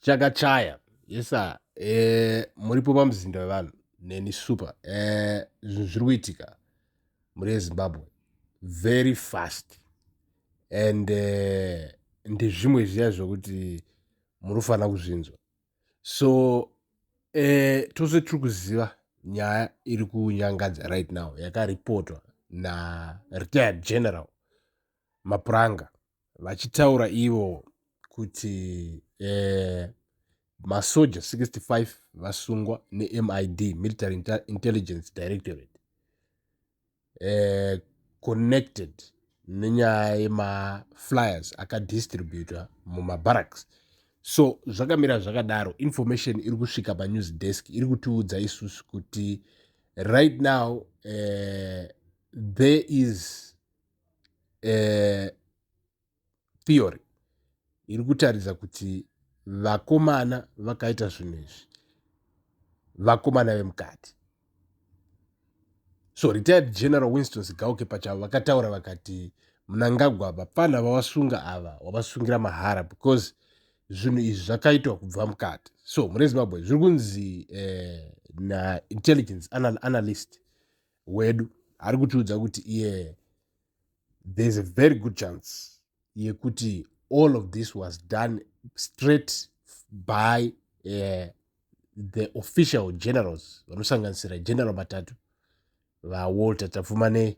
Chakachaya yesa muripo pamuzinda wevanhu neni super zvinhu zviri kuitika mhuri yeZimbabwe very fast and ndezvimwe zviya zvokuti munofanira kuzvinzwa. So tose tiri kuziva nyaya iri kunyangadza right now yakaripotwa naretired general Mapuranga vachitaura ivo kuti masoja 65 vasungwa neMID, Military Intelligence Directorate, connected nenyaya yemaflyers akadistributwa mumabarracks. So zvakamira zvakadaro, information iri kusvika panews desk iri kutiudza isusu kuti right now there is theory iri kutaridza kuti vakomana vakaita zvinhu izvi vakomana vemukati. So retired General Winston Sigauke pachavo vakataura vakati Mnangagwa vapfana vavasunga ava wavasungira mahara because zvinhu izvi zvakaitwa kubva mukati. So mune Zimbabwe zviri kunzi naintelligence analyst wedu ari kutiudza kuti iye there's a very good chance yekuti all of this was done straight by the official generals vanosanganisira General Matatu, vaWalter Tapfumanei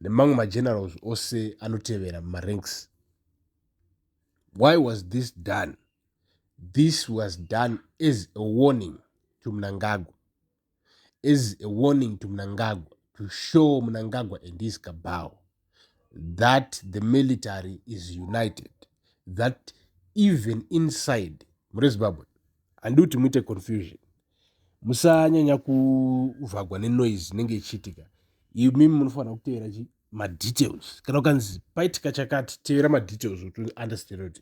nemamwe magenerals ose anotevera mumaranks. Why was this done? This was done as a warning to Mnangagwa, as a warning to Mnangagwa, to show Mnangagwa and his cabal that the military is united, that even inside muri Zimbabwe, handidi kuti muite confusion, musanyanya kuvhagwa nenoise inenge ichiitika. Imimi munofanira kutevera chi madetails. Kana ukanzi paitika chakati, tevera madetails kuti understand kuti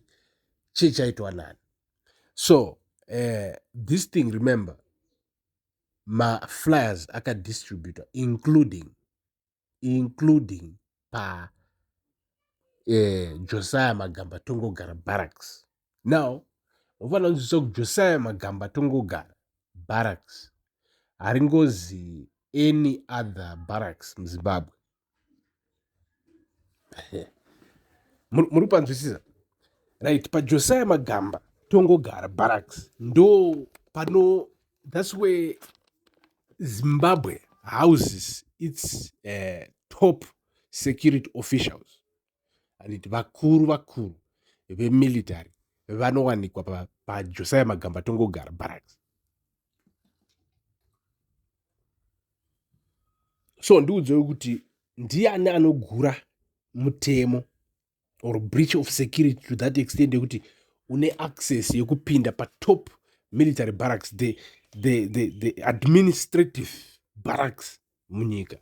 chii chaitwa nani. So this thing, remember, maflyers akadistributwa including pa Josiah Magamba Tongogara Barracks. Now unofanira kunzwisisa kuti Josiah Magamba Tongogara Barracks haringozi any other barracks muZimbabwe. Muri kupanzwisisa right? PaJosiah Magamba Tongogara Barracks ndo pano, that's where Zimbabwe houses its top security officials, anditi? Vakuru vakuru vemilitary vanowanikwa paJosiah Magamba Tongogara Barracks. So ndiudzei kuti ndiani anogura mutemo or breach of security to that extent yekuti une access yekupinda patop military barracks, the administrative barracks munyika,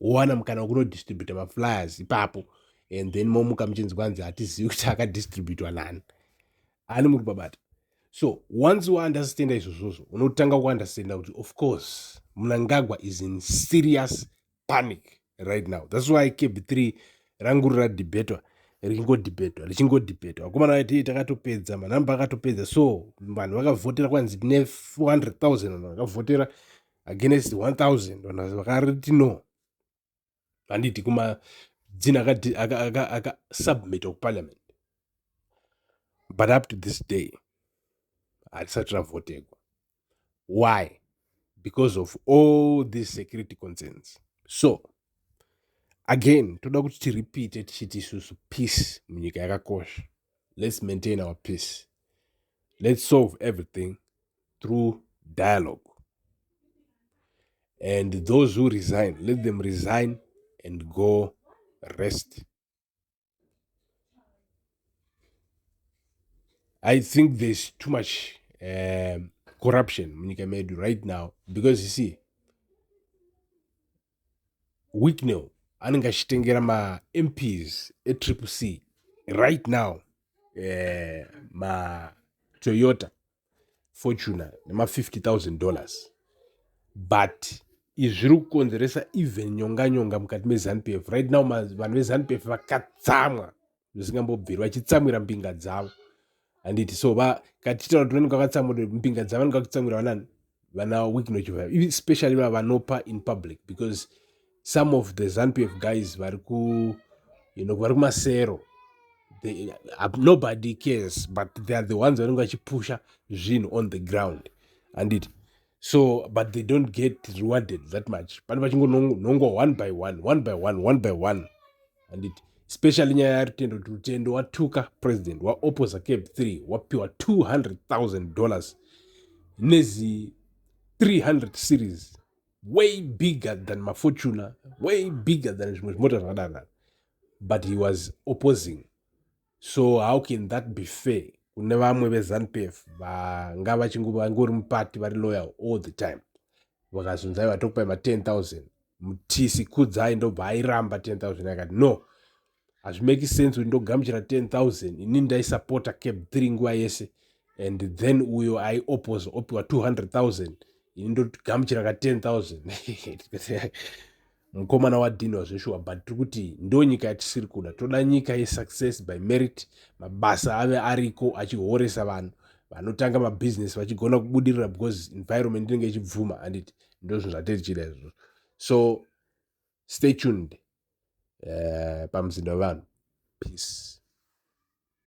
wowana mukana wekunodistributa maflyers ipapo, and then momuka muchinzi kwanzi hatizivi kuti akadistributwa nani ani? Muri kubabata? So once waunderstanda izvozvozvo, unotanga kuunderstanda kuti of course Mnangagwa is in serious panic right now. That's why CAB 3 rangu radhibhetwa, richingodhibhetwa, richingodhibhetwa. Vakomana vaiti takatopedza manhamba, akatopedza. So vanhu vakavhotera, kwanzi tine 400 000 vanhu vakavhotera against 1000 vanhu vakariti no, handiti? Kumadzina akasubmita kuparliament, but up to this day hatisati ravhotegwa. Why? Because of all these security concerns. So again, toda kuti tiripite tichiti isusu peace munyika yakakosha. Let's maintain our peace. Let's solve everything through dialogue, and those who resign, let them resign and go rest. I think there's too much corruption munyika medu right now, because you see, Wicknell anenge achitengera maMPs eTriple C right now maToyota Fortuner nema$50,000, but izvi zviri kukonzeresa even nyonga nyonga mukati meZANU PF right now. Vanhu veZANU PF vakatsamwa zvisingambobviri, vachitsamwira mbinga dzavo. Handiti? So katichitaura kuti vanenge vakatsamwira mbinga dzavanenge vakutsamwira vanani, vana Wicknell Chivayo, especially va vanopa in public, because some of the ZANU PF guys vari ku vari kumasero, nobody cares, but they are the ones vanenge vachipusha zvinhu on the ground, handiti? So, but they don't get rewarded that much. Pane vachingonhongwa one by one, one by one, one by one, handiti? Especially nyaya yaRutendo, kuti Rutendo watuka president, waopposa CAB 3, wapiwa $200,000 nezi 300 series, way bigger than maFortuner, way bigger than zvimwe zvimota zvakadaro, but he was opposing. So how can that be fair kune vamwe veZANU PF vanga vachingori mupati, vari loyal all the time? Vakazonzi, "Aiwa, tokupai ma10 000, mutisi kudzai," ndobva airamba 10 000. Akati, "No, hazvimake sense kuti ndogamuchira 10 000, inini ndaisapota CAB 3 nguva yese, and then uyo aioppose opiwa 200 000, ini ndogamuchira ka 10 000." Mukomana wadhinwa zveshuwa. But tiri kuti ndo nyika yatisiri kuda. Toda nyika yesuccess by merit, mabasa ave ariko achihoresa vanhu vanotanga mabhizinesi vachigona kubudirira, because environment inenge ichibvuma, handiti? Ndo zvinhu zvatiri tichida izvozvo. So stay tuned pamuzinda wevanhu. Peace.